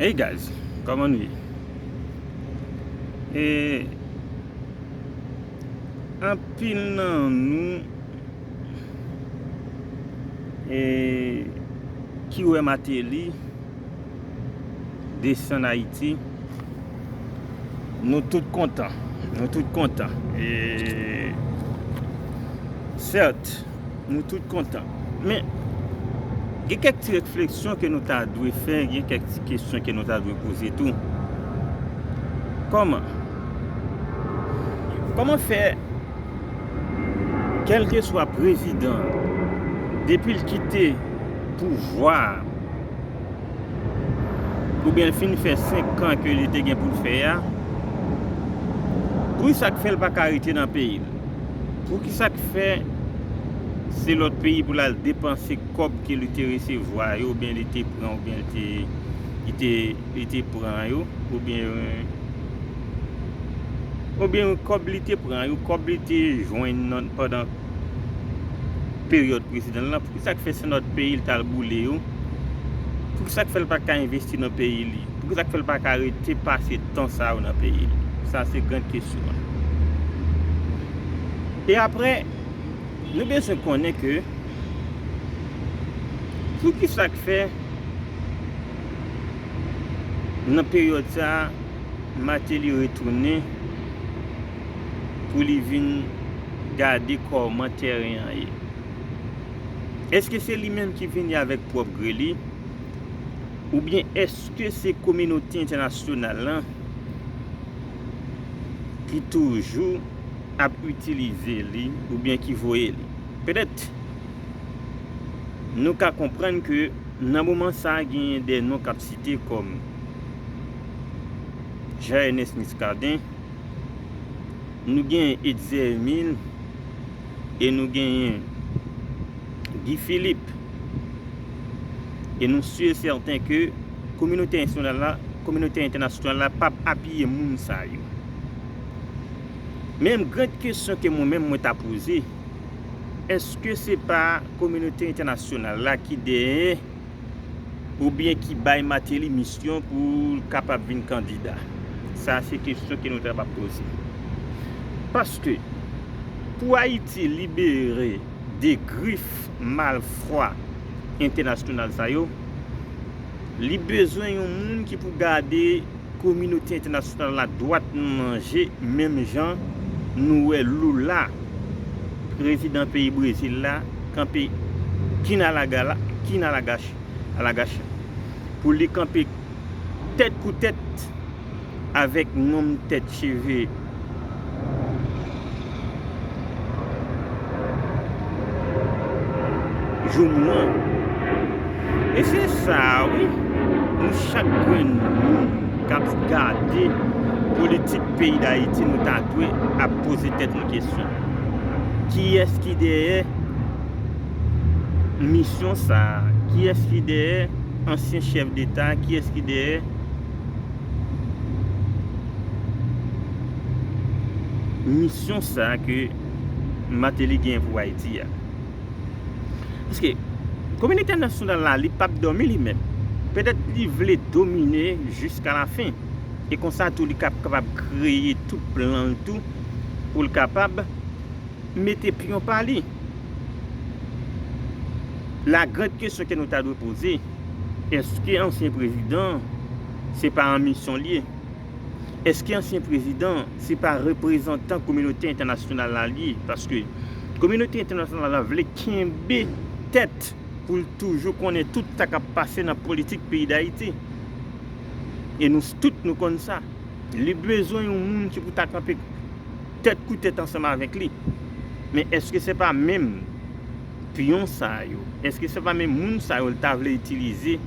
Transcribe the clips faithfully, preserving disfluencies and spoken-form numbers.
Hey guys, kòman nou ye? E anpil nan nou e ki wè Martelly desann Ayiti, nou tout kontan. Nou tout kontan. E sèt, nou tout kontan. Men, gen kèk ti refleksyon ke nou ta dwe fè, gen kèk ti kesyon ke nou ta dwe poze tou. Kòman? Kòman fè, kèlkeswa prezidan, depi l kite pouvwa a, oubyen l fin fè senk an ke li te gen pou l fè a, poukisa k fè l pa ka rete nan peyi l? Poukisa k fè se lòt peyi pou l al depanse kòb ke li te resevwa yo, oubyen li te pran, oubyen li te, li te, li te pran yo, oubyen, oubyen kòb li te pran yo, kòb li te jwenn nan, pandan peryòd prezidan l lan, poukisa k fè se lòt peyi l t al boule yo? Poukisa k fè l pa ka envesti nan peyi li? Poukisa k fè l pa ka rete pase tan sa yo nan peyi li? Sa se gran kesyon an. E apre, nou bezwen konnen ke poukisa k fè nan peryòd sa a, Martelly retounen pou li vin gade kòman tèren an ye. Èske se li menm ki vini avèk pwòp gre li? Oubyen èske se kominote entènasyonal lan ki toujou ap itilize li oubyen ki voye li? Petèt, nou ka konprann ke nan moman sa a, genyen de non k ap site kòm Jean Ernest Muscadin, nou genyen Etzer Emile e nou genyen Guy Philippe. E nou si e sèten ke kominote entènasyonal la, kominote entènasyonal la p ap apiye moun sa yo. Men gran kesyon ke mwen menm mwen ta poze, èske se pa kominote entènasyonal la ki dèyè oubyen ki bay Martelly misyon pou l kapab vin kandida? Sa se kesyon ke nou ta ap poze. Paske pou Ayiti libere de grif malfwa entènasyonal sa yo, li bezwen yon moun ki pou gade kominote entènasyonal la dwat nan je, menm jan nou wè Lula, prezidan peyi Brezil la, kanpe kin a la gala, kin a la gach, a la gach, pou li kanpe tèt pou tèt avèk nonm tèt cheve joumou an. E se sa a, wi, nou chak grenn moun k ap gade politik peyi Dayiti, nou ta dwe ap poze tèt nou kesyon. Kiyès ki dèyè misyon sa a? Kiyès ki dèyè ansyen chèf deta? Kiyès ki dèyè misyon sa a ke Martelly gen pou Ayiti a? Paske kominote entènasyonal la, li p ap dòmi li menm. Petèt li vle domine jiska la fen. E konsa tou, li kap-, kapab kreye tout plan l tou pou l kapab mete pyon pa li. La grande question ke nou ta dwe poze, èske ansyen prezidan se pa an misyon l ye? Èske ansyen prezidan se pa reprezantan kominote entènasyonal la l ye? Paske kominote entènasyonal la vle kenbe tèt pou l toujou konnen tout sa k ap pase nan politik peyi Dayiti. E nou tout nou konn sa. Li bezwen yon moun ki pou ta kanpe tèt pou tèt ansanm avèk li. Men èske se pa menm pyon sa yo? Èske se pa menm moun sa yo l ta vle itilize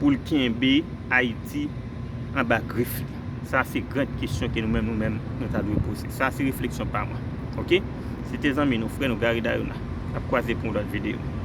pou l kenbe Ayiti anba grif li? Sa se gran kesyon ke nou menm, nou menm, nou ta dwe poze. Sa se refleksyon pa mwen. Oke? Se te zanmi nou, frè nou, Gary Dayona. N ap kwaze pou yon lòt videyo.